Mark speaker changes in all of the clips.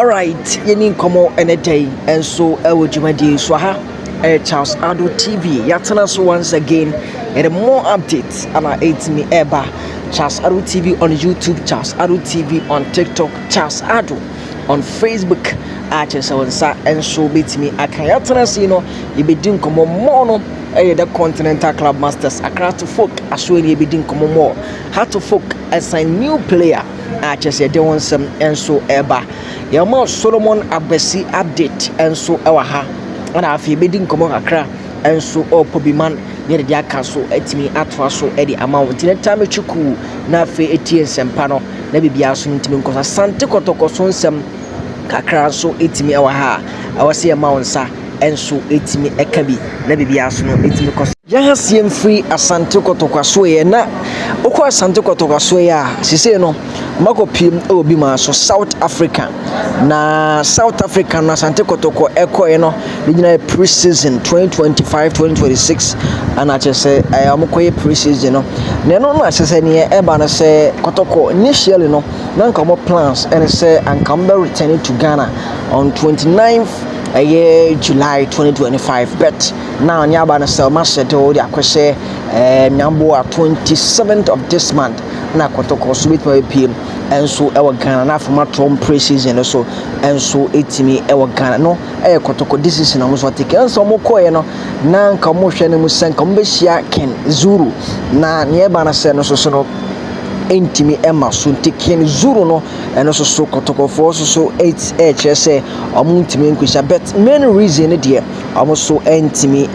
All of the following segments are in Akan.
Speaker 1: Alright, yɛni nkɔmmɔ ɛnɛ da yi nso ɛwɔ dwumadie so ha. Ɛyɛ Charles Ado TV. Yɛatena so once again. Yɛde more updates ana ɛtumi ɛba. Charles Ado TV on YouTube, Charles Ado TV on TikTok, Charles Ado on Facebook. A kyerɛ sɛ wɔn nsa nso bɛtumi aka. Yɛatena ase yi no, yɛbɛdi nkɔmmɔ more no ɛyɛ the Continental Club Masters. Accra Hearts of Oak aso ni yɛbɛdi nkɔmmɔ more. Hearts of Oak ɛsan new player a kyerɛ sɛ yɛde wɔn nsɛm nso ɛba. Yɛma Solomon Abasi update nso ɛwɔ ha. Ɛna afei yɛbɛdi nkɔmmɔ kakra nso ɛwɔ Pobiman ne yɛde aka so atumi atoa so ɛde ama wɔn. Nti ne time twikuu na afei etie nsɛmpa no na biribiara so no ntumi nkɔ so. Asante Kɔtɔkɔ so nsɛm kakra nso ɛtumi ɛwɔ ha a ɛwɔ sɛ yɛma wo nsa nso ɛtumi ɛka bi na biribiara so no ɛtumi kɔ so. Yɛn ha sie mfiri Asante Kɔtɔkɔ so yɛ na wokɔ Asante Kɔtɔkɔ so yɛ a, sesei no makɔ piem ɛwɔ bi maa so South Africa. Na South Africa no, Asante Kɔtɔkɔ ɛkɔɛ no ne nyinaa yɛ pre-season 2025-2026, ana kyerɛ sɛ ɛyɛ ɔmo kɔyɛ pre-season no. Na ɛno no akyerɛ sɛ neɛ ɛba no sɛ Kɔtɔkɔ initially no, na nka ɔmo plans ɛne sɛ anka ɔmo bɛ return to Ghana on 29th ɛyɛ July 2025, but now ne aba no sɛ ɔmo ahyɛ de ɔde akɔhyɛ nyamboa 27th of this month na Kɔtɔkɔ so bɛtumi abɛpiem ɛnso ɛwɔ Ghana, na afei ato ɔmo pre-season no so ɛnso ɛtumi ɛwɔ Ghana no. Ɛyɛ Kɔtɔkɔ decision a ɔmo nso atake. Ɛnso ɔmo kɔɛ no, na nka ɔmo hwɛ no mu sɛ nka ɔmo bɛhyia King Zulu, na neɛ ɛba no sɛ no nso so no ntumi ɛma so. Nti King Zulu no, ɛno nso so Kɔtɔkɔfoɔ nso so ɛkyerɛ sɛ ɔmo ntumi nkɔhyia, but main reason no deɛ, ɔmo so ntumi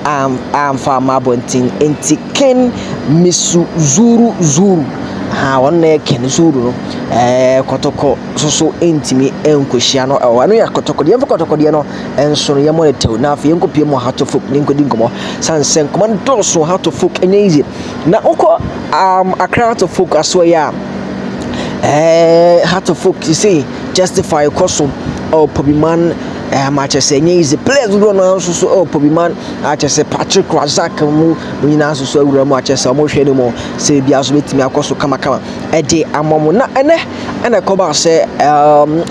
Speaker 1: amfa ama abɔnten. Nti King Misu Zuru Zuru ha, wɔn na yɛ King Zulu no, Kɔtɔkɔ nso so ntumi nkɔhyia no ɛwɔ. Ɛno yɛ Kɔtɔkɔ deɛ. Yɛmfa Kɔtɔkɔ deɛ no nso no yɛmmɔ ne tew, na afei yɛnkɔpie mu Hearts of Oak ne nkɔdi nkɔmmɔ san sɛ nkɔmmɔ no dɔɔso. Hearts of Oak ɛnyɛ easy. Na wokɔ Accra Hearts of Oak asoɔ yɛ a, Hearts of Oak sɛ justify kɔ so ɛwɔ Pobiman akyɛ sɛ ɛnyɛ easy. Players dodoɔ no nso so ɛwɔ Pobiman, akyɛ sɛ Patrick Razak mu nyinaa nso so awura mu, akyɛ sɛ ɔmohwɛ no mu sɛ ebi nso bɛtumi akɔ so kamakama ɛde ama mo. Na ɛnɛ ɛna ɛkɔba sɛ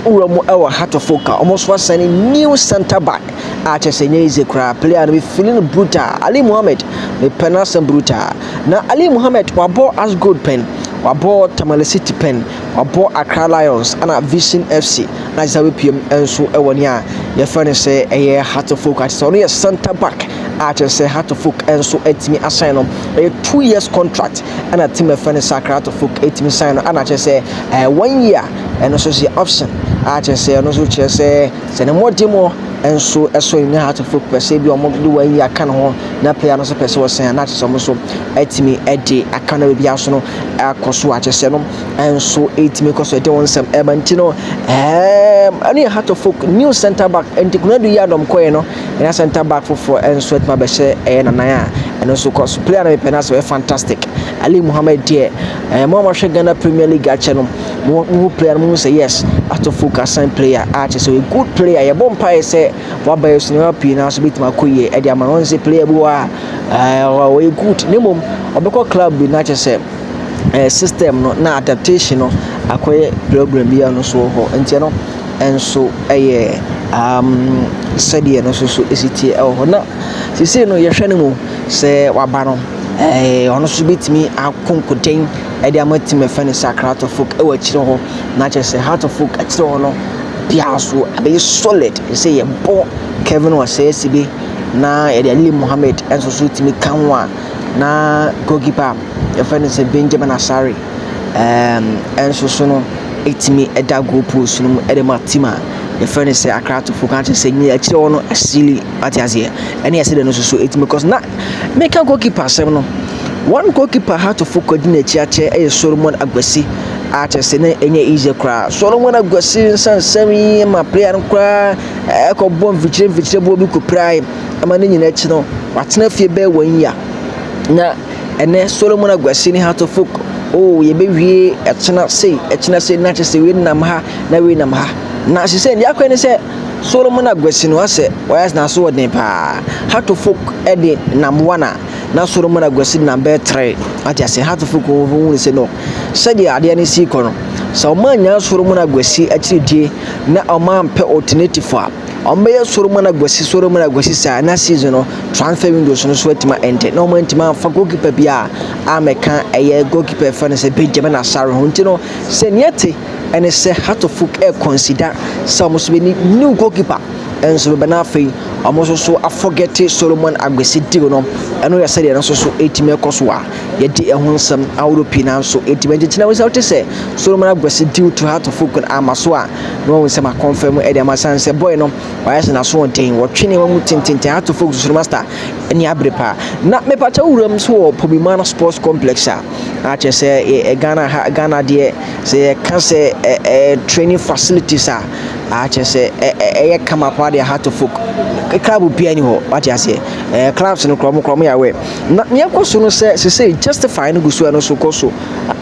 Speaker 1: wura mu ɛwɔ Hearts of Oak a, ɔmo nso asɛne new centre back a kyerɛ sɛ ɛnyɛ easy koraa. Player no me feeling brutal, Ali Muhammed, mepɛ no asɛm brutal. Na Ali Muhammed wabɔ Ashgold pɛn, wabɔ Tamale City pɛn, wabɔ Accra Lions ɛna Vision FC, na kyerɛ sɛ wapiem nso ɛwɔ ne a yɛfrɛ no sɛ ɛyɛ Hearts of Oak. Akyerɛ sɛ ɔno yɛ centre back a kyerɛ sɛ Hearts of Oak nso atumi asan no. Ɛyɛ 2 years contract ɛna team ɛfrɛ no sɛ Accra Hearts of Oak atumi sign no, ɛna kyerɛ sɛ one year ɛno nso yɛ option a kyerɛ sɛ ɛno nso kyerɛ sɛ ne mmɔden mu nso ɛso ne Hearts of Oak pɛ sɛ bi ɔmo de one year aka ne ho, na player no nso pɛ sɛ wɔsɛn a, na kyerɛ sɛ ɔmo nso atumi ɛde aka no. Baabi aso no akɔ so a kyerɛ sɛ no nso ɛtumi kɔ so ɛde wɔn nsɛm ɛba. Nti no ɛno yɛ Hearts of Oak new centre back. Nti Kunadu yi adɔm kɔɛ no, ɛna centre back foforɔ nso atumi abɛhyɛ ɛyɛ nanan a ɛno nso kɔ so. Player no mepɛ no asɛ ɔyɛ fantastic, Ali Muhammed deɛ. Mo a mohwɛ Ghana Premier League akyɛ no, mo mo player no, mo sɛ yes, Hearts of Oak asan player a kyerɛ sɛ ɔyɛ good player. Yɛbɔ mpaeɛ sɛ waba yɛ so nneɛma pii na so bɛtumi akɔ yie ɛde ama no. Wɔn sɛ player bi wɔ a ɔyɛ good, ne mmom ɔbɛkɔ club bi na kyerɛ sɛ system no na adaptation no akɔyɛ problem bi a no so wɔ hɔ. Nti ɛno nso ɛyɛ sɛdeɛ no nso so esi tie ɛwɔ hɔ. Na sisi no yɛhwɛ no mu sɛ waba no, ɔno nso bɛtumi akɔ nkoden ɛde ama team ɛfɛ no sɛ Accra Hearts of Oak ɛwɔ akyire hɔ, na kyerɛ sɛ Hearts of Oak akyire hɔ no biara so abɛyɛ solid sɛ yɛbɔ Kevin Osei Assibey na yɛde Ali Mohammed nso so tumi ka ho a, na goalkeeper yɛfrɛ no sɛ Benjamin Asare ɛnso so no ɛtumi ɛda goal post no mu ɛde ma team a yɛfrɛ no sɛ Accra Hearts of Oak. Akyerɛ sɛ nyɛ akyire hɔ no asili ate aseɛ ɛne ɛsɛ deɛ no nso so ɛtumi kɔ so. Na meka goalkeeper asɛm no, one goalkeeper Hearts of Oak di n'akyi akyɛ ɛyɛ Solomon Agbasi a kyerɛ sɛ ne ɛnyɛ easy koraa. Solomon Agbasi nsansɛm yi ma player no koraa ɛkɔbɔ mfikyire mfikyire boɔ bi kɔpirae ama ne nyinaa akyi no watena fie bɛyɛ wɔn year. Na ɛnɛ Solomon Agbasi ne Hearts of Oak, oh, yɛbɛwie ɛkyena sei, ɛkyena sei, na kyerɛ sɛ wei nam ha na wei nam ha. Na sɛ deɛ akɔɛ ne sɛ Solomon Agbasi no asɛ wɔyɛ n'aso wɔ den paa. Hearts of Oak ɛde nam one a, na Solomon Agbasi nam bɛyɛ three ate ase. Hearts of Oak wɔn hu sɛ no. Sɛdeɛ adeɛ no si kɔ no, sɛ wɔn annya Solomon Aguasi akyiridie na wɔn ampɛ alternative a, wɔn bɛyɛ Solomon Aguasi Solomon Aguasi saa na season no transfer windows no so atumi ɛnte na wɔn antumi amfa goalkeeper bi a amɛka ɛyɛ goalkeeper ɛfɛ no sɛ Benjamin Asare ho. Nti no sɛ nea te ɛne sɛ Hearts of Oak ɛconsider sɛ wɔn nso bɛni new goalkeeper nso bɛbɛ, na afei wɔn nso so aforget Solomon Aguasi deal no. Ɛno yɛ sɛdeɛ no nso so ɛtumi ɛkɔ so a yɛde ɛho nsɛm ahodoɔ pii nanso ɛtumi nkyɛnkyɛn na wɔn sɛ wote sɛ Solomon Aguasi deal to Hearts of Oak ama so a, na wɔn nsɛm akɔnfɛm ɛde ama san sɛ boy no wayɛ sɛ n'aso ɔden, wɔtwe nneɛma mu tententen. Hearts of Oak soso no, master, ɛne abere paa. Na mepakyɛ wuram nso wɔ Pobiman Sports Complex a akyerɛ sɛ ɛ Ghana ha, Ghana deɛ, sɛ yɛka sɛ ɛ ɛ training facilities a akyerɛ sɛ ɛ ɛyɛ kama paa deɛ, Hearts of Oak club biara ni hɔ, wate aseɛ. Clubs no korɔ mo yɛ awɛ na nea ɛkɔ so no sɛ sese Justify no gu so, ɛno so kɔ so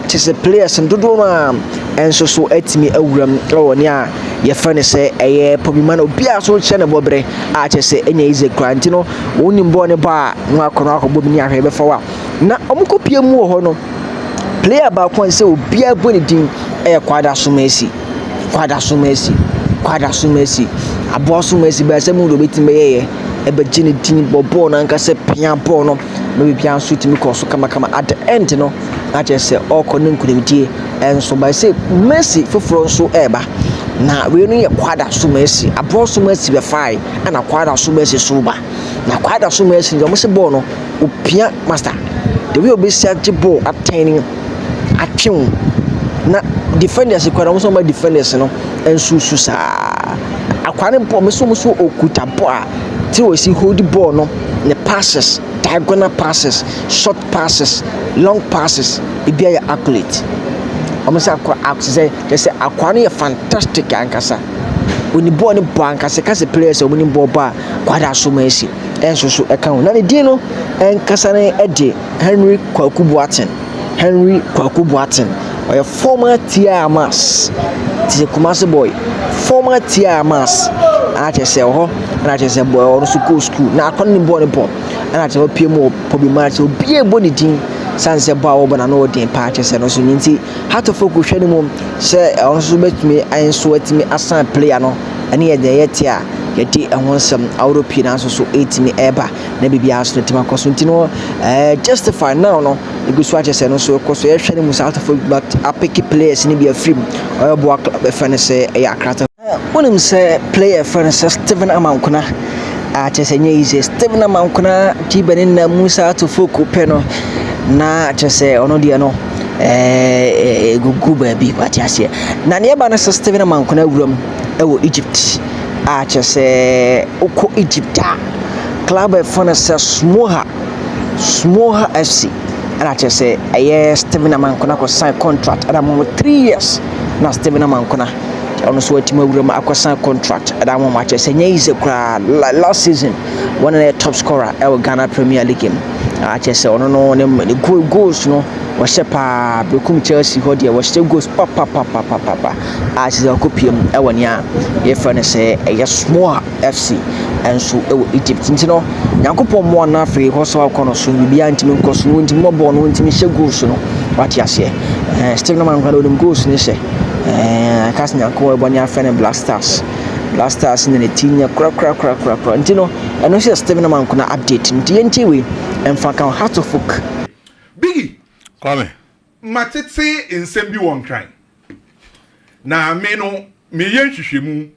Speaker 1: kyerɛ sɛ players no dodoɔ no a ɛnso so atumi awura mu ɛwɔ nea yɛfrɛ no sɛ ɛyɛ Pobiman. Obiara so kyerɛ ne bɔberɛ a kyerɛ sɛ ɛnyɛ easy koraa. Nti no wɔn bɔɔl ne bɔ a na wakɔ no akɔbɔ bi ne ahwɛ ɛbɛfa wa na wɔn kɔ pie mu wɔ hɔ no, player baako a sɛ obiara bɔ ne din ɛyɛ Kwada Sumasi, Kwada Sumasi, Kwada Sumasi, aboa Sumasi bɛyɛ sɛ mu de obetumi bɛyɛyɛ ɛbɛgye ne din bɔ bɔɔl no ankasa, pia bɔɔl no na biribiara nso tumi kɔ so kamakama. At the end no na kyerɛ sɛ ɔrekɔ ne nkunimdie ɛnso ba sɛ Messi foforɔ nso ɛreba, na wei no yɛ Kwada Sumasi, aboa Sumasi bɛfae, ɛna Kwada Sumasi so ba. Na Kwada Sumasi deɛ, wɔn sɛ bɔɔl no opia, master, the way obesi agye bɔɔl atɛn atwe wo na defenders kora wɔn nso wɔn defenders no nso su saa akwa ne bɔɔl nso okuta bɔɔl a tí wɔsi hold bɔɔl no, ne passes, diagonal passes, short passes, long passes, ebi ayɛ accurate. Wɔn sɛ akwa sɛ kyerɛ sɛ akwa no yɛ fantastic ankasa. Oni bɔɔl no bɔ ankasa kasa players a wɔn ni bɔɔl bɔ a, Kwada Sumasi ɛnso so ɛka ho. Na ne din no ɛnkasa no ɛde Henry Kwaku Boateng. Henry Kwaku Boateng ɔyɛ former T.I. Amass te Kumasi boy, former T.I. Amass ɛna kyerɛ sɛ ɛwɔ hɔ, ɛna kyerɛ sɛ boy ɔno nso kɔɔ school na akɔ ne bɔɔl ne bɔ, ɛna kyerɛ sɛ ɔpie mu wɔ Pobiman kyerɛ obiara bɔ ne din san sɛ bɔ a wɔbɔ n'ano ɔden paa. Kyerɛ sɛ no so ne nti Hearts of Oak hwɛ ne mu sɛ ɔno nso bɛtumi nso atumi asan player no. Ɛne yɛ deɛ yɛte a yɛde ɛho nsɛm ahodoɔ pii nanso so ɛtumi ɛreba na biribiara nso no tumi akɔ so. Nti no Justify now no egu so akyɛ sɛ no nso ɛkɔ so, yɛhwɛ ne mu sɛ Hearts of Oak but apick players no bi afiri mu ɔyɛ boa club ɛfɛ no sɛ ɛyɛ Akrata. Wonim sɛ player ɛfɛ no sɛ Steven Amankona a kyerɛ sɛ nyɛ easy. Steven Amankona gyiba ne nam mu sɛ Hearts of Oak pɛ no na kyerɛ sɛ ɔno deɛ no ɛgugu baabi, wate aseɛ. Na neɛ ɛba no sɛ Steven Amankona wuram ɛwɔ Egypt a kyerɛ sɛ wokɔ Egypt a, club ɛfɔ no sɛ Smoha, Smoha FC, ɛna kyerɛ sɛ ɛyɛ Steven Amankona kɔ sign contract ɛna mo 3 years. Na Steven Amankona ɔno nso atumi awura mu akɔ sign contract ɛna mo akyerɛ sɛ nyɛ easy koraa. Last season wɔn na yɛ top scorer ɛwɔ Ghana Premier League mu a kyerɛ sɛ ɔno no ne goals no wɔhyɛ paa. Berekum Chelsea hɔ deɛ, wɔhyɛ goals papapapapapa a kyerɛ sɛ ɔkɔ pie mu ɛwɔ nea yɛfrɛ no sɛ ɛyɛ Smoha FC ɛnso ɛwɔ Egypt. Nti no Nyankopɔn mmoa no, afei hɔ sɛ wakɔ no so biribiara ntumi nkɔ so no, ntumi mmɔ bɔɔl no, ntumi hyɛ goals no, wate aseɛ. Steven Amankona de onim goals no hyɛ. Aka sɛ Nyankopɔn ɛbɔ ne afrɛ no Black Stars, Black Stars na ne ti nyɛ korakorakorakorakora. Nti no ɛno nso yɛ Steven Amankona update. Nti yɛntie wei ɛmfa ka Hearts of Oak.
Speaker 2: Biggie.
Speaker 3: Kwame.
Speaker 2: Matete nsɛm bi wɔ Nkran na me no meyɛ nhwehwɛmu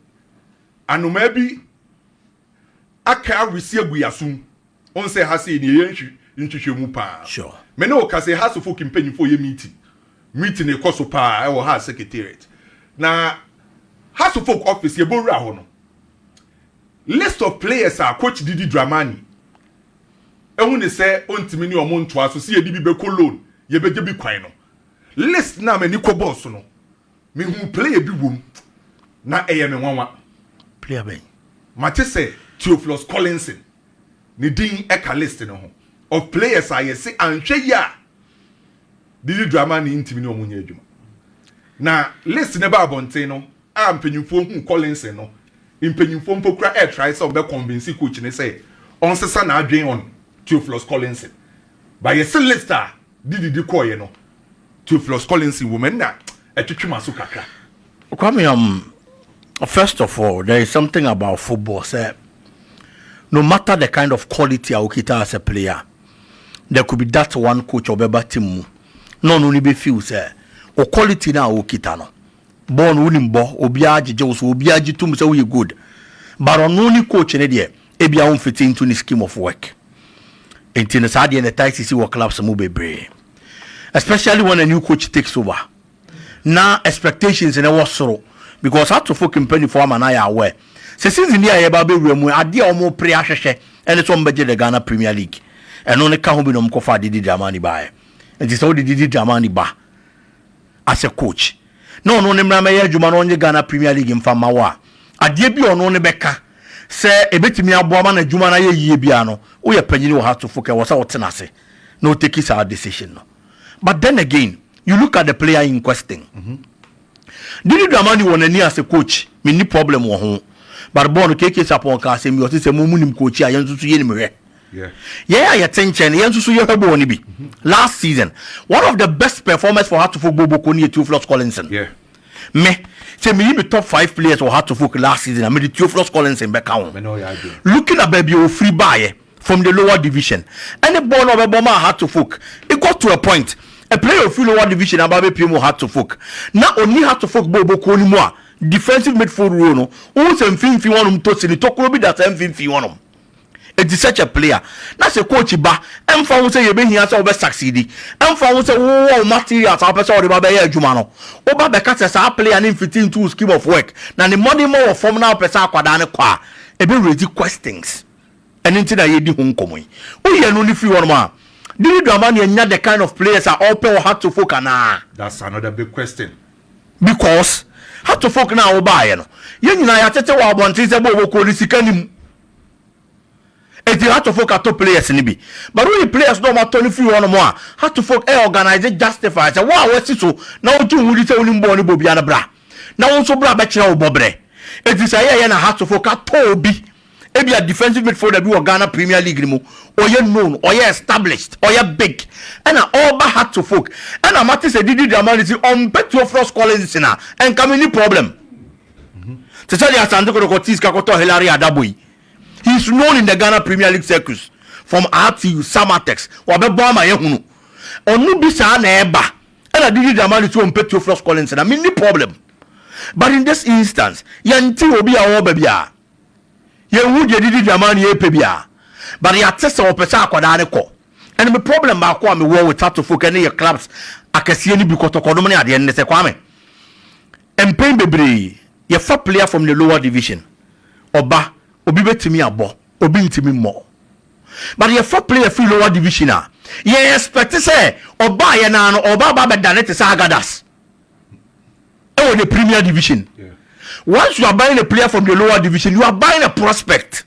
Speaker 2: anomaa bi aka awesi agu yasum ɔn sɛ ha sei ne yɛyɛ nhwehwɛmu paa. Me ne wo ka sɛ Hearts of Oak mpanyinfoɔ yɛ meeting, meeting ɛkɔ so paa ɛwɔ ha secretariat na Hearts of Oak office. Yɛbɔ wura hɔ no, list of players a coach Didi Dramani ehu ne sɛ ɔntumi ne ɔmo ntoa so si yɛde bi bɛkɔ loan, yɛbɛgye bi kwan no, list na m'ani kɔ bɔɔl so no, mehu player bi wom na ɛyɛ me nwanwa.
Speaker 3: Player bɛn?
Speaker 2: Mate sɛ Theophilus Collinson ne din ɛka list no ho of players a yɛse anhwɛ yi a Didi Dramani ntumi ne ɔmo nyɛ adwuma. Na list ne ba abɔnten no a mpanyinfoɔ hu Collinson no, mpanyinfoɔ mpo kura ɛɛtry sɛ ɔbɛ convince coach ne sɛ ɔnsesa n'adwene on Theophilus Collinson, but yɛse list a Didi di kɔɔyɛ no. Theophilus Collins wɔ mu, ɛnna ɛtwitwi ma so kakra.
Speaker 3: Kwame, first of all, there is something about football. Sɛ, no matter the kind of quality a wokita as a player, there could be that one coach or bɛba team mu. No, no, be feel sɛ, o quality na wokita no. Ball no wonim bɔ, obiara gyegye wo so, obiara gye tom sɛ woyɛ good. But ɔno ne coach ne deɛ, ebia wo fit into ne scheme of work. Nti no saa deɛ ne tie sisi wɔ clubs mu bebree. Especially when a new coach takes over. Na expectations na ɛwɔ soro because Hearts of Oak mpanyinfoɔ ama na yɛ aware sɛ season yi a yɛba abɛwura mu, adeɛ a wɔn pere ahwehwɛ ɛne sɛ wɔn bɛgye the Ghana Premier League. Ɛno ne ka ho bi na wɔn kɔfa Didi Dramani baeɛ. Nti sɛ wɔde Didi Dramani ba as a coach na ɔno ne mmara mɛyɛ adwuma na ɔnye Ghana Premier League mfa ma wɔ a, adeɛ bi a ɔno ne bɛka sɛ ebɛtumi aboa ma n'adwuma no ayɛ yie bia no, woyɛ panyin wɔ Hearts of Oak, ɛwɔ sɛ wɔtena ase na ɔtake saa decision no. But then again, you look at the player in question. Didi Dramani wɔ n'ani as a coach, menni problem wɔ ho, but bɔɔl no keke Sapɔn ka asɛm bi, ɔte sɛ mo mu nim coach a yɛn nso so yɛ nim hwɛ. Yɛn a yɛte nkyɛn no, yɛn nso so yɛhwɛ bɔɔl no bi. Last season, one of the best performers for Hearts of Oak boboko ne yɛ Theophilus Collinson. Me sɛ meyi me top five players wɔ Hearts of Oak last season a, mede Theophilus Collinson bɛka ho.
Speaker 2: Mɛ na ɔyɛ adwene.
Speaker 3: Looking at baabi a ofiri baayɛ from the lower division ɛne bɔɔl no a ɔbɛbɔ ma Hearts of Oak, it got to a point, a player ofiri lower division aba abɛpie mu wɔ Hearts of Oak na oni Hearts of Oak bɔ obokuo no mu a, defensive midfield role no, ohun sɛ mfimfin hɔnom to si ne tokuro bi da sɛ mfimfin hɔnom. Eti such a player na sɛ coach ba, ɛmfa ho sɛ yɛbɛhia sɛ wobɛ succeed, ɛmfa ho sɛ wowɔ wo materials a wopɛ sɛ wode ba bɛyɛ adwuma no, woba bɛka sɛ saa player ne mfiti into wo scheme of work na ne mmɔden ma wɔ fam na wopɛ sɛ akwadaa ne kɔ a, ɛbɛ raise questions. Ɛno nti na yɛdi ho nkɔmmɔ yi. Woyɛ no ne firi hɔnom a, Didi Dramani anya the kind of players a ɔpɛ wɔ Hearts of Oak anaa?
Speaker 2: That's another big question.
Speaker 3: Because Hearts of Oak na wobaeɛ no, yɛn nyinaa yɛatete wɔ abɔnten sɛ bɔ wɔkuo no sika nim, eti Hearts of Oak atɔ players ni bi, but woyi players na ɔmo atɔ no firi hɔnom a, Hearts of Oak ɛ organize justify sɛ wo a wɔasi so na wogye wo di sɛ wonim bɔɔl no bɔ bia no, bra na wo nso bra bɛkyerɛ wo bɔberɛ. Eti sɛ ɛyɛ na Hearts of Oak atɔ obi, ebi a defensive midfielder bi wɔ Ghana Premier League ni mu, ɔyɛ known, ɔyɛ established, ɔyɛ big, ɛna ɔba Hearts of Oak, ɛna mate sɛ Didi Dramani si ɔmpɛ Theophilus Collins na ɛnka mi ni problem te sɛ deɛ Asante Kotoko tii sika kɔtɔ Hilary Adabo yi. He is known in the Ghana Premier League circus from RTU, Samatex, wabɛbɔ ama yɛhunu ɔno bi saa na ɛba, ɛna Didi Dramani si ɔmpɛ Theophilus Collins na mi ni problem. But in this instance, yɛnti obi a ɔwɔ baabi a yɛnhu deɛ Didi Dramani yɛpɛ bi a, but yɛate sɛ ɔpɛ sɛ akwadaa ne kɔ. Ɛna me problem baako a mewɔ with Hearts of Oak ɛne yɛ clubs akɛseɛ no bi, Kɔtɔkɔdom ne adeɛ no, ne sɛ, Kwame, mpɛn bebree yɛfa player from the lower division ɔba, obi bɛtumi abɔ, obi ntumi mmɔ, but yɛfa player firi lower division a, yɛn expect sɛ ɔbaa yɛ naa no, ɔba ba bɛdane te sɛ Agadas ɛwɔ the Premier Division. Once you are buying a player from the lower division, you are buying a prospect.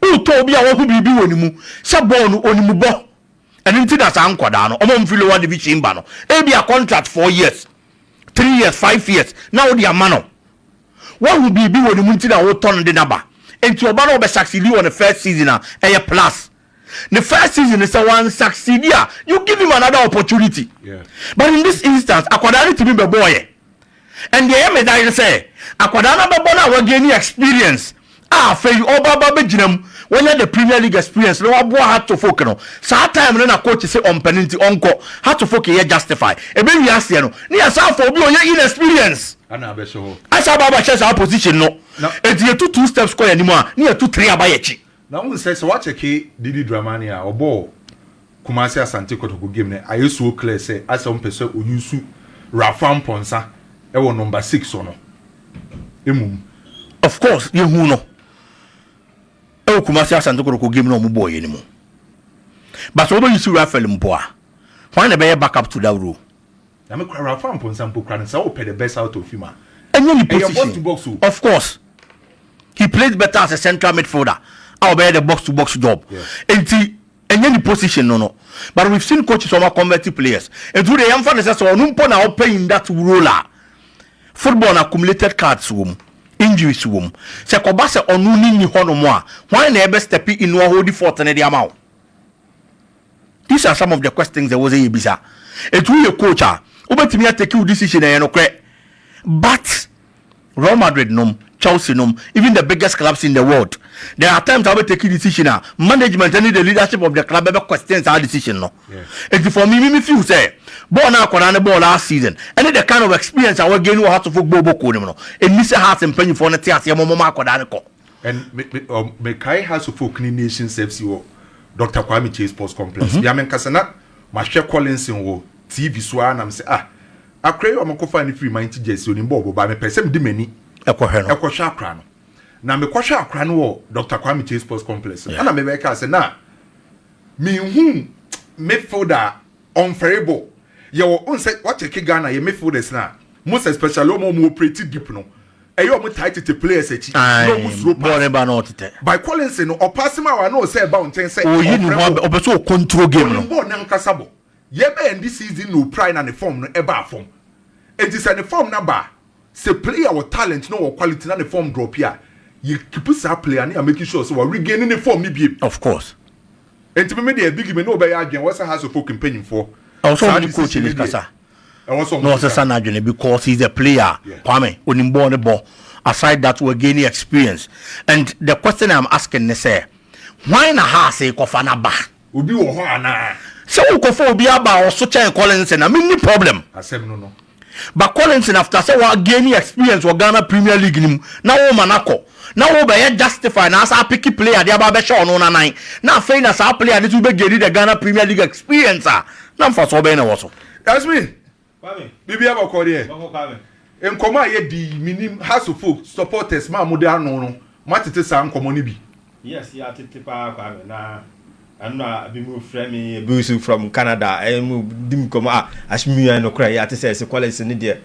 Speaker 3: Wotɔ obi a wɔho biribi wɔ ne mu sɛ bɔɔl no onimu bɔ. Ɛno nti na saa nkwadaa no, ɔmo mfiri lower division ba no, ebi a contract 4 years, 3 years, 5 years na wode ama no, wahu biribi wɔ ne mu nti na wotɔ no de naba. Nti ɔba no, ɔbɛ succeed wɔ ne first season a, ɛyɛ plus. Ne first season sɛ wɔn succeed a, you give him another opportunity. But in this instance, akwadaa no tumi bɛ bɔɔ yɛ, and deɛ ɛyɛ me dan sɛ akwadaa no bɛbɔ no a, wɔgain experience a, afei ɔba ba bɛgyina mu, wɔnya the Premier League experience na waboa Hearts of Oak no, saa time no na coach sɛ ɔmpɛ nti ɔnkɔ. Hearts of Oak yɛ justify ebe wi aseɛ no ne yɛ saa afɔ obi a ɔyɛ inexperience
Speaker 2: ana abɛhyɛ hɔ.
Speaker 3: Asa aba abɛhyɛ saa position no.
Speaker 2: Na
Speaker 3: eti yɛtu two steps kɔ yɛn anim a, ne yɛtu three aba yɛ akyi.
Speaker 2: Na n sɛ wakyɛke Didi Dramani a ɔbɔɔ Kumasi Asante Kotoko game no, ayɛ so clear sɛ asɛ ɔmpɛ sɛ ɔuse Rafa Mponsa ɛwɔ number 6 no emum.
Speaker 3: Of course, yɛhu no ɛwɔ Kumasi Asante Kotoko game na ɔmo bɔɔ yɛ no mu, but sɛ wɔbɛyi si Rafael mpo a, hwan na ɛbɛyɛ back up to that role?
Speaker 2: Na me kura Rafa Mponsa mpo kura no sɛ wopɛ the best out of him a,
Speaker 3: ɛnyɛ ne
Speaker 2: ɛyɛ box to
Speaker 3: position.
Speaker 2: box o.
Speaker 3: Of course, he plays better as a central midfielder a ɔbɛyɛ the box to box job. Nti ɛnyɛ ne position no, but we've seen coaches ɔmo convert players. Nti wo de yɛmfa ne sɛ ɔno mpo na ɔpɛ in that role a, football na accumulated cards wɔ mu, injuries wɔ mu, sɛ kɔba sɛ ɔno ne ni hɔnom a, hwan na ɛbɛ step in na ɔhold fort ne de ama wo? These These are some of the questions ɛwɔ sɛ yɛbisa. Ɛtu woyɛ coach a, wobɛtumi atake wo decision, ɛyɛ nokorɛ, but Real Madrid nom, Chelsea nom, even the biggest clubs in the world, there are times a wobɛtake decision a management ne the leadership of the club bɛbɛ question saa decision no. Eti for me feel sɛ bɔɔl na akwadaa ne bɔɔl last season ɛne the kind of experience a wɔgain wɔ Hearts of Oak bɔɔl bɔ ne mu no, ɛni sɛ Hearts mpanyinfoɔ no te aseɛ mɔmɔ akwadaa ne kɔ.
Speaker 2: And me mekae Hearts of Oak ne Nations FC wɔ Dr Kwame Kyei Sports Complex. Bia me nkasa na mahwɛ Collinson wɔ TV so a, nam sɛ, ah, akora yi a ɔmokɔfa ne firi Mighty Jets, onim bɔɔl bɔ ba. Mepɛ sɛ mede m'ani
Speaker 3: ɛkɔhwɛ no.
Speaker 2: Ɛkɔhwɛ akora no, na mekɔhwɛ akora no wɔ Dr Kwame Kyei Sports Complex no, ɛna mebɛka sɛ na mehu midfielder ɔnfɛre bɔ. Yɛwɔ nsɛ wakyɛke Ghana yɛ midfielders na most especially ɔmo operate deep no, ɛyɛ ɔmo taa tete players akyi na ɔmo suro
Speaker 3: bɔɔl
Speaker 2: pass
Speaker 3: ne ba na ɔtetɛ.
Speaker 2: By Collins no, ɔpass ma wa na ɔsɛ ɛba wo nkyɛn sɛ
Speaker 3: oyi ne ho
Speaker 2: ɔfrɛ bɔ.
Speaker 3: Ɔpɛ sɛ ɔcontrol game no.
Speaker 2: Onim bɔɔl n'ankasa bɔ. Yɛbɛ end season na oprai na ne form no ɛba fam. Eti sɛ ne form na ba, sɛ player wɔ talent na wɔ quality na ne form drop a, yɛ keep saa player ne yɛ making sure sɛ wɔ regain ne form ne bie.
Speaker 3: Of course.
Speaker 2: Nti mi deɛ, big mi ne ɔbɛyɛ adwene wɔ sɛ Hearts of Oak mpanyinfoɔ
Speaker 3: Ɛwɔ sɛ
Speaker 2: saa
Speaker 3: ɔmo ne coach
Speaker 2: decision
Speaker 3: ne
Speaker 2: ne deɛ,
Speaker 3: kasa
Speaker 2: ɛwɔ sɛ ɔmo
Speaker 3: na
Speaker 2: sesa.
Speaker 3: ɔsesa n'adwene because he's a player. Kwame, onim bɔɔl ne bɔ. Aside that, we're gaining experience, and the question I'm asking ne sɛ, why na Hearts kɔfa n'aba?
Speaker 2: Obi wɔ hɔ anaa?
Speaker 3: Sɛ wokɔfa obi aba a ɔso kyɛn Collins na menni problem.
Speaker 2: Asɛm no.
Speaker 3: But Collins, after sɛ wa gain experience wɔ Ghana Premier League ni mu na wo ma nakɔ na wo bɛyɛ justify na asa apick player de aba abɛhyɛ ɔno nanan na afei na saa player ne so bɛ gain the Ghana Premier League experience a, na nfa so ɔbɛn na wɔ so.
Speaker 2: Yasmin.
Speaker 4: Kwame.
Speaker 2: Bibi abɔkɔ deɛ.
Speaker 4: Bɔkɔ, Kwame.
Speaker 2: Nkɔmɔ a yɛdi minim, Hearts of Oak supporters maa mo de ano no, mo atete saa nkɔmɔ no bi.
Speaker 4: Yes, yɛ atete paa, Kwame, na ɛno a ebi mu frɛ mi, ebi nso from Canada ɛyɛ mu di mu nkɔmɔ a asemi yɛn no kora yɛ ate sɛ ɛsɛ Collins ne deɛ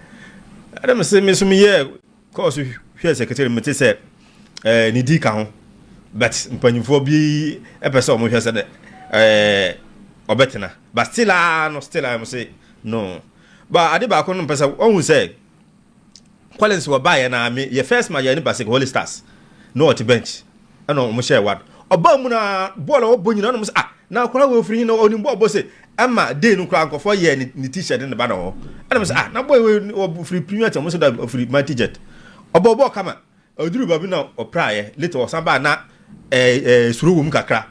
Speaker 4: ɛdɛm sɛ mi nso mi yɛ kɔɔso hwɛ secretary mi te sɛ ne di ka ho, but mpanyinfoɔ bi ɛpɛ sɛ ɔmo hwɛ sɛ dɛ ɔbɛtena, but still a no, still a mo sɛ no. But ade baako no mpɛ sɛ ɔhu sɛ Collins wɔ baayɛ na mi yɛ first match yɛ ne Basake Holy Stars na ɔte bench ɛna ɔmo hyɛ wad ɔbaa mu na bɔɔl a ɔbɔ nyinaa ɔmo sɛ, ah, na akɔla wɔ ofiri na ɔnim bɔɔl bɔ sɛ ɛma day no koraa nkɔfɔ yɛ ne T-shirt ne ba na hɔ ɛna mo sɛ, ah, na bɔɔl wɔ ofiri Premier Team, ɔmo sɛ da ofiri Mighty Jet. Ɔbɔ bɔɔl kama, ɔduru baabi na ɔpraayɛ. Later ɔsan baa na ɛɛ ɛɛ suro wɔ mu kakra,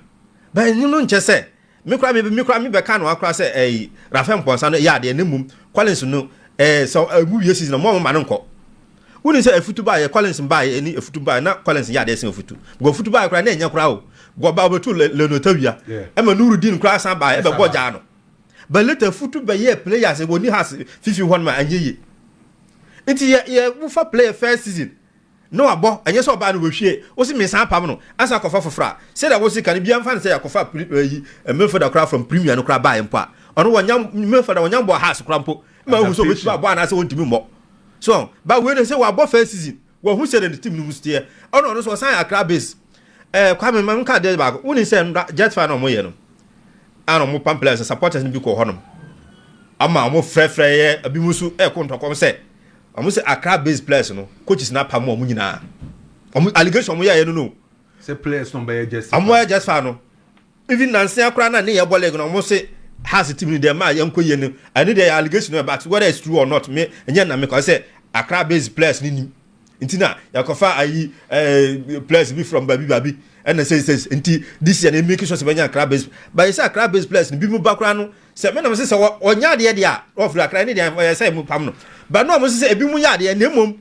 Speaker 4: bɛn no nkyɛ sɛ me kora mi bɛka no akora sɛ Rafael Mpɔnsa no yɛ adeɛ ne mum Collins no sɛ ɛmu wie season mo a mo ma no nkɔ. Woni sɛ efutu baayɛ, Collins baayɛ ɛni efutu baayɛ na Collins yɛ adeɛ sen efutu because efutu baayɛ koraa na ɛnyɛ koraa o gɔba obetu lenotawia ɛma Nurudin koraa san baayɛ ɛbɛ bɔ gyaa no, but later efutu bɛyɛ players wɔ ni ha fifi hɔ nom a ɛnyɛ yie. Nti yɛ wofa player first season na wabɔ, ɛnyɛ sɛ ɔbaa no wɔhwie wosi mmiɛnsa apam no ansa akɔfa foforɔ a sɛdeɛ wosi ka no bia mfa no sɛ yɛakɔfa ɛyi midfielder koraa from Premier no koraa baayɛ mpo a, ɔno wɔnya midfielder wɔnya bɔ Hearts koraa mpo ma ehu sɛ obetumi abɔ anaasɛ wɔntumi mmɔ so. Ba wei no sɛ wabɔ first season, wɔhu sɛ ne team no mu teɛ, ɔno so ɔsan Accra base. Kwame, ma nka adeɛ baako. Woni sɛ nra jet fire na ɔmo yɛ no ana ɔmo pam players, supporters no bi kɔ hɔnom ama ɔmo frɛfrɛ yɛ ebi mu nso ɛkɔ ntɔkɔm sɛ ɔmo sɛ Accra based players no, coaches na apam ɔmo nyinaa. Ɔmo allegation ɔmo yɛ yɛ no.
Speaker 2: Sɛ players no bɛyɛ just
Speaker 4: Ɔmo yɛ just fine no, even nansia koraa na ne yɛ bɔ league no, ɔmo se Hearts team no deɛ maa yɛn nkɔ yie no, ɛne deɛ yɛ allegation no, but whether it's true or not, me ɛnyɛ na me kɔ sɛ Accra based players ni nim nti na yɛkɔfa ayi players bi from baabi baabi ɛna sɛ nti this year na make sure sɛ bɛnya Accra based, but yɛ sɛ Accra based players no bi mu ba koraa no sɛ mɛ nam sɛ ɔnya adeɛ deɛ a ɔfiri Accra ne deɛ ɔyɛ sɛ mu pam no, but no ɔmo sɛ ebi mu yɛ adeɛ na emom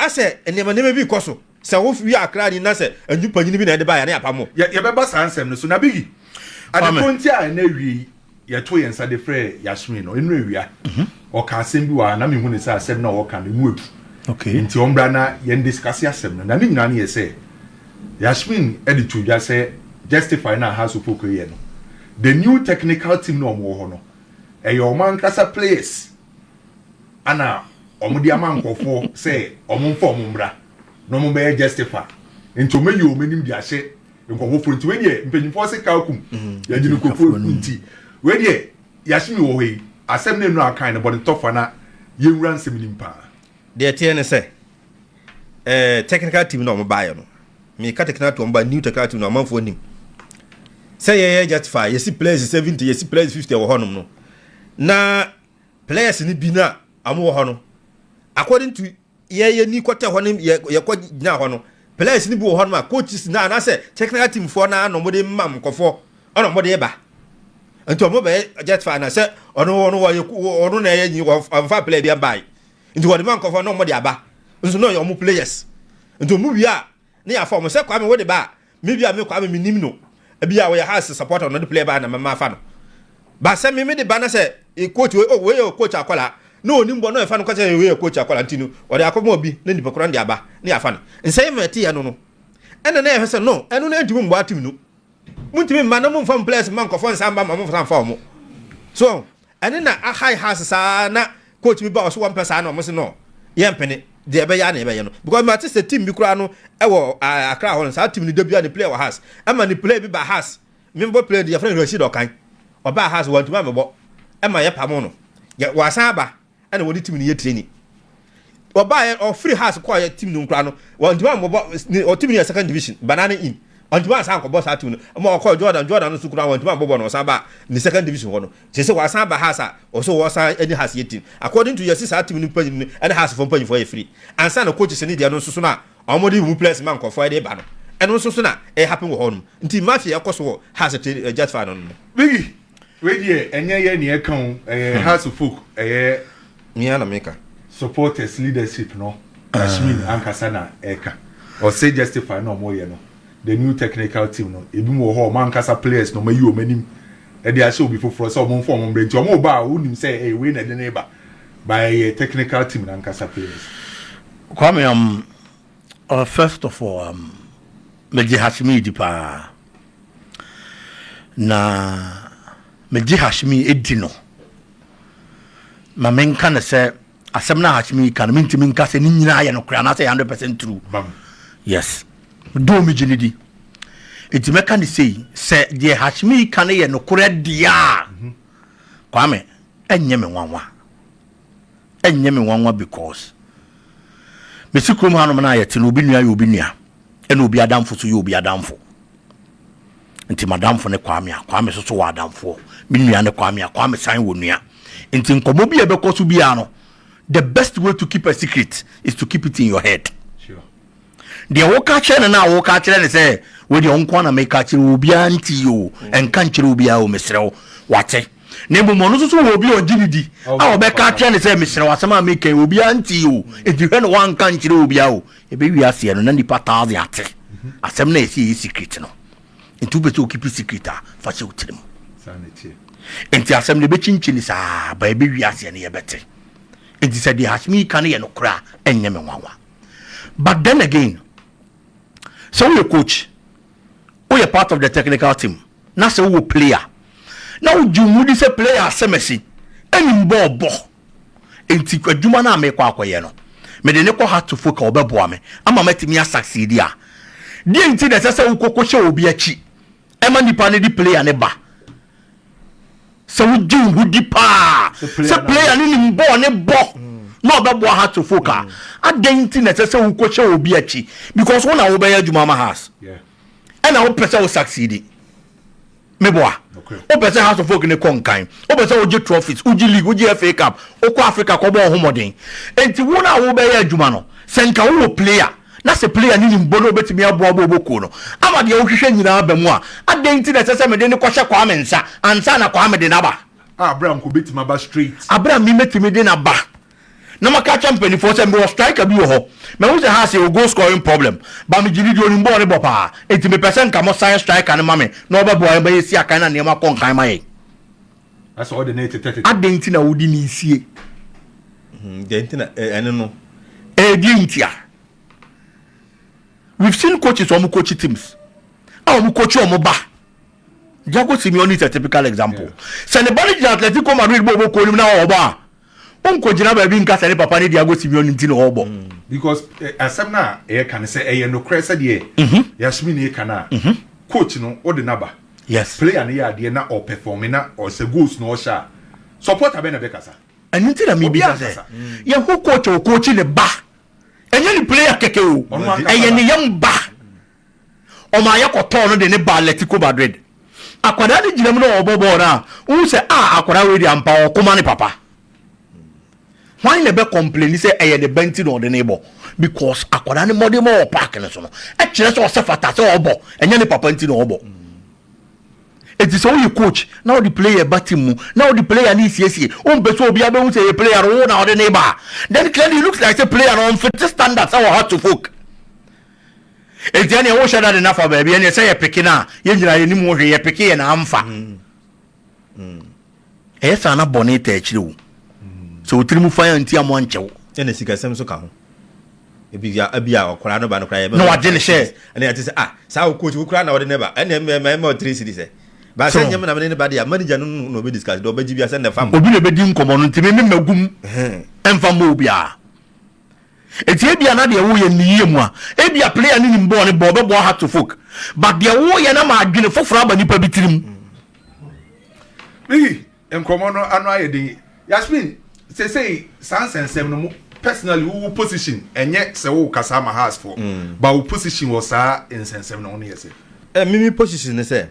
Speaker 4: asɛ nneɛma bi kɔ so sɛ wofi Accra ni na sɛ ɛnyu panyin bi na ɛde ba yɛ ne apam o.
Speaker 2: Yɛbɛba saa nsɛm no so na bigi adeko nti a ɛna awie yi yɛto yɛn nsa de frɛ Yasmin no ɛnu awia ɔka asɛm bi wɔ ha na mehu ne sɛ asɛm no a ɔka no emu edu. Nti ɔmbra na yɛn discuss asɛm no na ne nyinaa no yɛ sɛ Yasmin ɛde to dwa sɛ justify na Hearts of Oak yɛ no, the new technical team na ɔmo wɔ hɔ no, ɛyɛ ɔmo ankasa players ana ɔmo de ama nkɔfoɔ sɛ ɔmo nfa ɔmo mbra na ɔmo bɛyɛ justify. Nti ɔmo ayi ɔmo anim de ahyɛ nkɔfoɔ fo. Nti wei deɛ, mpanyinfoɔ sɛ kalkum yɛgye no nkɔfoɔ. Nti wei deɛ, Yasmin wɔ hɔ yi, asɛm no enu akan no bɔ ne tɔfa na yɛnwura nsɛm nim paa.
Speaker 4: Deɛ teɛ ne sɛ technical team na ɔmo baayɛ no, meka technical team, ɔmo ba new technical team na ɔmanfoɔ nim. Sɛ yɛyɛ justify, yɛsi players 70, yɛsi players 50 wɔ hɔnom no, na players no bi na ɔmo wɔ hɔ no, according to yɛyɛ ni kɔtɛ hɔ ne yɛ yɛkɔ gyina hɔ no, players no bi wɔ hɔ nom a coaches na anaasɛ technical team foɔ na na ɔmo de ma nkɔfoɔ ɛna ɔmo de ba, nti ɔmo bɛyɛ justify na sɛ ɔno wɔyɛ ɔno na ɛyɛ nyi ɔnfa player bi aba yi, nti wɔde ma nkɔfoɔ na ɔmo de aba nso na ɔyɛ ɔmo players. Nti ɔmo wie a, ne yɛ afɔ ɔmo sɛ Kwame wɔde ba a, mi bi a mi Kwame mi nim no, ebi a wɔyɛ Hearts supporter, ɔno de player ba na mɛma afa no ba sɛ mi mi de ba na sɛ e coach wei, oh, wei yɛ coach akɔla na onim bɔ na ɔfa no kɔsɛ wei yɛ coach akɔla, nti no ɔde akɔmɔ obi na nipa korɔ de aba ne yɛ afa no. Nsɛm ma ɛte yɛ no, ɛna na yɛ sɛ no, ɛno na ɛntumi mbɔ atim no, muntumi mma na momfa players ma nkɔfɔ nsa mba ma momfa mfa ɔmo so. Ɛne na ahai Hearts saa na coach bi ba ɔso wɔmpɛ saa na ɔmo se no, yɛmpene deɛ ɛbɛyɛ a na ɛbɛyɛ no, because mate sɛ team bi koraa no ɛwɔ Accra hɔ no, saa team no da bia ne player wɔ Hearts, ɛma ne player bi ba Hearts, membɔ player de yɛfrɛ no Rashid Ɔkan, ɔbaa Hearts, wɔntumi amɛbɔ, ɛma yɛ pamo no, wɔasan aba ɛna wɔde team no yɛ training. Ɔbaa yɛ ɔfiri Hearts kɔɔ yɛ team no nkora no, wɔntumi amɛbɔ ne ɔ team no yɛ second division, Banana Inn, ɔntumi ansan akɔbɔ saa team no, ɛma ɔkɔɔ Jordan. Jordan no so koraa wɔntumi ambɔbɔ no, ɔsan ba ne second division hɔ no kyerɛ sɛ wɔasan ba Hearts a ɔso wɔsan ɛne Hearts yɛ team. According to yɛsi saa team no mpanyin no ɛne Hearts fo mpanyinfoɔ yɛ firi ansa na coaches ne deɛ no nso so no a ɔmo mu players ma nkɔfoɔ ɛde ba no, ɛno nso so na ɛyɛ happen wɔ hɔ nom, nti mafia ɛkɔ so wɔ Hearts te justify no.
Speaker 2: Bigi wei deɛ, ɛnyɛ yɛ nea ɛka o, ɛyɛ Hearts of Oak, ɛyɛ
Speaker 4: mia na meka.
Speaker 2: Supporters leadership no, Kashmir ankasa na ɛka, ɔsɛ justify na ɔmo yɛ no, the new technical team no, ebi mu wɔ hɔ, ɔmo ankasa players na ɔmo ayi ɔmo anim ɛde ahyɛ obi foforɔ sɛ ɔmo nfa ɔmo mbrɛ, nti ɔmo ba a wonim sɛ ɛyɛ wei na ɛde ne ba ba, ɛyɛ technical team na ankasa players.
Speaker 3: Kwame, first of all, megye Hashimi di paa, na megye Hashimi edi no ma menka ne sɛ asɛm no a Hashimi ka no, mentumi nka sɛ ne nyinaa yɛ nokorɛ anaasɛ yɛ 100% true.
Speaker 2: Bam.
Speaker 3: Yes, dɔɔ megye ne di, nti mɛka ne sei sɛ deɛ Hashimi ka no yɛ nokorɛ deɛ a, Kwame, ɛnyɛ me nwanwa, ɛnyɛ me nwanwa, because mesi kurom hanom no a yɛte no, obi nua yɛ obi nua, ɛna obi adamfo so yɛ obi adamfo. Nti madamfo ne Kwame a, Kwame so so wɔ adamfoɔ, me nua ne Kwame a, Kwame san wɔ nua, nti nkɔmmɔ bi a ɛbɛkɔ so biara no, the best way to keep a secret is to keep it in your head. Deɛ woka kyerɛ no no a woka kyerɛ ne sɛ wodeɛ wo nko na meka kyerɛ obiara nti o, ɛnka nkyerɛ obiara o, mesrɛ wo, wate? Na mmom ɔno nso so wɔ obi a ɔgye ne di a ɔbɛka kyerɛ ne sɛ mesrɛ wo, asɛm a meka yi obiara nti o, ɛnti hwɛ no woanka nkyerɛ obiara o. Ɛbɛwie aseɛ no na nipa thousand ate asɛm no a ɛsi ɛyɛ secret no. Nti wopɛ sɛ wo keep secret a, fa hyɛ wo tirim.
Speaker 2: Saa na ɛteɛ.
Speaker 3: Nti asɛm no ɛbɛkyinkyini saa ba, ɛbɛwie aseɛ no yɛbɛte. Nti sɛ deɛ Hashimi ka no yɛ nokorɛ a, ɛnyɛ me nwanwa. But then again, sɛ woyɛ coach, woyɛ part of the technical team, na sɛ wowɔ player na wogye wo di sɛ player asɛm asi ɛnim bɔɔl bɔ, nti adwuma no a mekɔ akɔyɛ no, mede ne kɔ Hearts of Oak a, ɔbɛboa me ama matumi asucceed a, deɛ nti na ɛsɛ sɛ wokɔkɔ hyɛ obi akyi ɛma nipa no de player ne ba sɛ wogye wo ho di paa sɛ player no nim bɔɔl ne bɔ na ɔbɛboa Hearts of Oak a, adɛn nti na ɛsɛ sɛ wokɔhyɛ obi akyi? Because wo na wobɛyɛ adwuma ma Hearts ɛna wopɛ sɛ wo succeed, meboa? Wopɛ sɛ Hearts of Oak ne kɔ nkan, wopɛ sɛ wogye trophies, wogye league, wogye FA Cup, wokɔ Africa kɔbɔ wo ho mmɔden. Enti wo no a wobɛyɛ adwuma no, sɛ nka wowɔ player na sɛ player ne nim bɔ na wobɛtumi aboa bɔ wobɔkuo no ama deɛ wohwehwɛ nyinaa ba mu a, adɛn nti na ɛsɛ sɛ mede ne kɔhyɛ Kwame nsa ansa na Kwame de n'aba?
Speaker 2: A abira nko bɛtumi aba straight.
Speaker 3: Abira mi mɛtumi de n'aba na maka kyɛ mpanimfoɔ sɛ mewɔ striker bi wɔ hɔ, mahu sɛ ha sɛ yɛwɔ goal scoring problem ba, megye ne deɛ onim bɔɔl ne bɔ paa, enti mepɛ sɛ nka mo sign striker no ma me na ɔbɛboa yɛn bɛyɛ si akan na nneɛma kɔ nkan ma yɛn.
Speaker 2: Asɛ ɔde ne tetɛ tetɛ.
Speaker 3: Adɛn nti na wodi ne nsie?
Speaker 4: Deɛ nti na ɛne no.
Speaker 3: Ɛdi ntia we've seen coaches, wɔn coach teams a wɔn coach wɔn ba. Diego Simeone is a typical example. Sɛ ne ba no gyina Atletico Madrid bɔ ɔbɔ kuo no mu na ɔbɔ a, ɔnkɔgyina baabi nka sɛ ne papa ne Diego Simeone nti na ɔbɔ.
Speaker 2: Because asɛm no a ɛyɛ ka no sɛ ɛyɛ nokorɛ sɛdeɛ Yasmin yɛ ka no a, coach no wode naba, player no yɛ adeɛ na ɔperform na ɔsɛ goals na ɔhyɛ a, supporter bɛ na bɛkasa.
Speaker 3: Ɛno nti na mebisa
Speaker 2: Obiara
Speaker 3: sɛ
Speaker 2: nkasa.
Speaker 3: yɛho coach a ɔcoach ne ba, ɛnyɛ ne player kɛkɛ o.
Speaker 2: Ɔno ankasa
Speaker 3: ɛyɛ
Speaker 2: ba.
Speaker 3: Ne yam ba, ɔma ayɛ kɔtɔɔ no de ne ba Atletico Madrid. Akwadaa no gyina mu na ɔbɔ bɔɔl no a, wohu sɛ a akwadaa wei deɛ ampa ɔkoma ne papa. Hwan na ɛbɛ complain sɛ ɛyɛ ne ba nti na ɔde ne bɔ? Because akwadaa ne mmɔden ma wɔ park no so no ɛkyerɛ sɛ ɔsɛ fata sɛ ɔbɔ, ɛnyɛ ne papa nti na ɔbɔ. Eti sɛ woyɛ coach na wode player ba team mu na wode player ne siesie, wompɛ sɛ obiara bɛhu sɛ ɛyɛ player no wo na ɔde ne ba, then clearly it looks like sɛ player no ɔmfit standard sɛ wɔ Hearts of Oak. Eti ɛneɛ wohyɛ da de nafa baabi, ɛneɛ sɛ yɛ pick no a, yɛn nyinaa yɛnim wo hwee, yɛ pick yɛ na amfa. Ɛyɛ saa na bɔne ta akyire wo sɛ wo tirim fan a nti a mo ankyɛw.
Speaker 4: Ɛna sikasɛm nso ka ho. Ebi a ebi a ɔkora no ba no kora yɛ.
Speaker 3: Na wagye ne hyɛ.
Speaker 4: Ɛna yɛte sɛ, ah, saa wo coach wo kora na ɔde ne ba, ɛna ɛmɛ ɛmɛ ɛmɛ ɔtiri siri sɛ. Ba sɛ nyɛm na mene ne ba de a, manager no na obi discuss de ɔbɛgye bi asɛ na fam.
Speaker 3: Obi na ebedi nkɔmɔ no nti me magum ɛmfa mbɔ obiara. Eti ebia na deɛ woyɛ ne yie mu a, ebia player ne nim bɔɔl ne bɔɔl bɛbɔ Hearts of Oak, but deɛ woyɛ na ma adwene foforɔ aba nipa bi tirim.
Speaker 2: Bihi nkɔmɔ no ano ayɛ den. Yasmin, sesei saa nsɛnsɛm no mu, personally wo position, ɛnyɛ sɛ wo kasa ama Hearts fo, but wo position wɔ saa nsɛnsɛm no ho no yɛ sɛ?
Speaker 4: Mimi position ne sɛ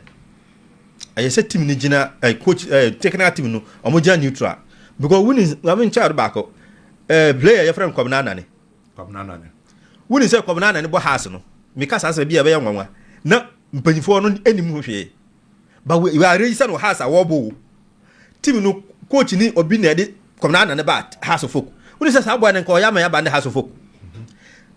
Speaker 4: ɛyɛ sɛ team no gyina coach, technical team no, ɔmo gyina neutral because winning maame nkyɛn baako player yɛfrɛ no Kwabena Anane.
Speaker 2: Kwabena Anane.
Speaker 4: Winning sɛ Kwabena Anane bɔ Hearts no, meka saa sɛ bi a ɛbɛyɛ nwanwa na mpanyinfoɔ no anim ho hwee, but we are register no Hearts a wɔbɔ o team no coach ni obi na ɛde Kwabena Anane ba Hearts of Oak. Winning sɛ saa boy no nka ɔyɛ ama yɛ aba ne Hearts of Oak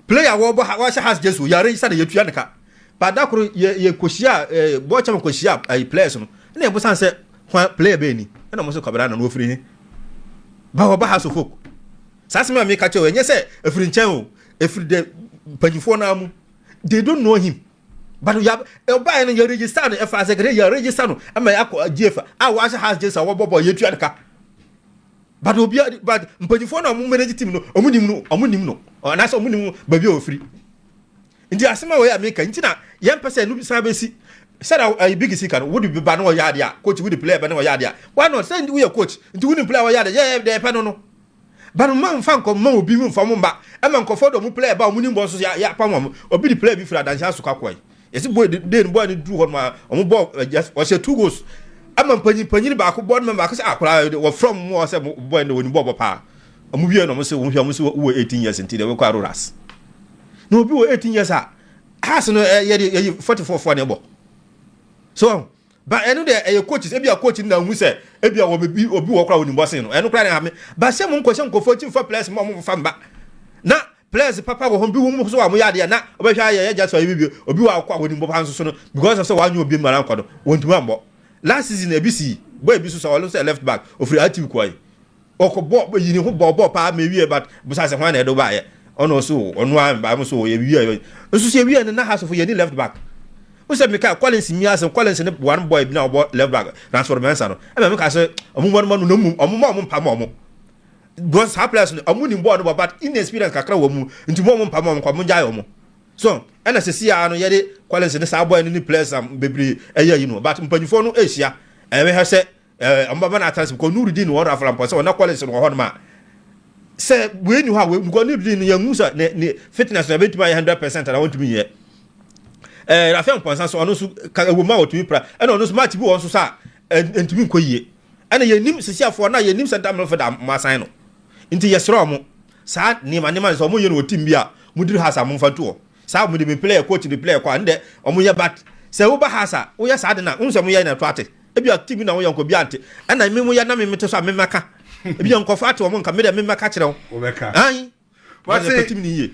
Speaker 4: player wɔbɔ ha wɔhyɛ Hearts jersey, yɛ register no, yɛtua ne ka. But da koro yɛ kɔhyia bɔɔl kyɛn kɔhyia players no ɛna yɛ bosan sɛ hwan player bɛyɛ ni, ɛna wɔn sɛ Kwabena Anane wɔfiri he ba wɔba Hearts of Oak. Saa asɛm a meka kyerɛ o, ɛnyɛ sɛ efiri nkyɛn o, efiri de mpanyinfoɔ naa mu. They don't know him, but ya ɔbaa no yɛ register no, ɛfa asɛ kɛse yɛ register no ɛma yɛ akɔ GFA a wɔahyɛ Hearts jersey a wɔbɔ bɔ yɛtua ne ka, but obi, but mpanyinfoɔ na ɔmo manage team no, ɔmo nim no, ɔmo nim no anaasɛ ɔmo nim baabi a ofiri. Nti asɛm a wɔyɛ a meka nti na yɛn pɛ sɛ ɛnu san bɛsi sɛdeɛ ɛyi big sika no wode ba na wɔyɛ adeɛ a, coach wode player ba na wɔyɛ adeɛ a, why not? Sɛ woyɛ coach nti wone player wɔyɛ adeɛ yɛ yɛ pɛ no but mma nfa nkɔ mma obi mu nfa mo mba ɛma nkɔfɔ de ɔmo player ba ɔmo ni bɔ nso yɛ yɛ apam ɔmo. Obi de player bi firi adansi aso kakɔ yi, yɛsi boy de de boy ne duru hɔ nom a ɔmo bɔ ɛgya ɔhyɛ two goals ama mpanyin panyin baako bɔ no baako sɛ akora wɔfrɛ mo sɛ boy no wɔni bɔ bɔ paa. Ɔmo wie na ɔmo sɛ ɔmo hwɛ ɔmo sɛ wɔ 18 years nti deɛ wɔkɔ Auroras na obi wɔ 18 years a Hearts no yɛde yɛyi 44 foɔ ne bɔ so. But ɛno deɛ ɛyɛ coaches, ebi a coach na ehu sɛ ebi a wɔ bi obi wɔ kora wɔn bɔ sen no, ɛno kora ne ha mi ba sɛ mo nkɔhyɛ nkɔfo akyi nfa players mo a mo fa mba na players papa wɔ hɔ bi wɔn so a mo yɛ adeɛ na ɔbɛhwɛ ayɛ yɛ gya so ayɛ bi obi wɔ akɔ a wɔn bɔ pa nso so no because of sɛ wɔanyɛ obi mu ara nkɔ no wɔn ntumi ambɔ. Last season ebi si boy bi so sɛ ɔno sɛ left back ofiri atv kɔ yi, ɔkɔ bɔ yi ne ho bɔ bɔ paa ma ewie, but busa sɛ hwan na ɛde ba yɛ ɔno so ɔno a ba mo so yɛ wie nso so ewie no na Hearts of yɛ ni left back o sɛ mika Collins mi asɛm Collins ne one boy bi na ɔbɔ left back, Ransford Mensah no, ɛna mika sɛ ɔmo bɔ no ma no na mu ɔmo ma ɔmo mpa ma ɔmo because saa players no ɔmo nim bɔɔl no bɔ, but inexperience kakra wɔ mu nti mo ɔmo mpa ma ɔmo kɔ ɔmo gyae ɔmo so. Ɛna sisi a no yɛde Collins ne saa boy no ne players am bebree ɛyɛ yi no, but mpanyinfoɔ no ehyia ɛbɛhwɛ sɛ ɔmo bɛba na atase because Nurudin wɔ Rafael Mpɔ sɛ ɔna Collins no wɔ hɔ nom a sɛ wei ni hɔ a wei because Nurudin no yɛn hu sɛ ne fitness no ɛbɛtumi ayɛ 100% na wɔntumi yɛ. Rafael Mpɔnsa so ɔno nso ka ɛwɔ mu a wɔtumi pra, ɛna ɔno nso match bi wɔ nso so a ntumi nkɔ yie. Ɛna yɛnim sisi afoɔ na yɛnim center midfielder mo asan no nti yɛsrɛ ɔmo saa nneɛma sɛ ɔmo yɛ no wɔ team bi a mo diri ha sa mo nfa nto hɔ saa mo de mi player coach de player kɔ a ndɛ ɔmo yɛ, but sɛ woba ha sa woyɛ saa de na n sɛ mo yɛ na to ate ebi a team na woyɛ nkɔ bi ante ɛna mi mo yɛ na mi mi te so a mi mɛka ebi a nkɔfo ate wɔn nka mi de mi mɛka kyerɛ wo.
Speaker 2: Wobɛka.
Speaker 4: Ayi.
Speaker 2: Wate.
Speaker 4: Wate team ni yie.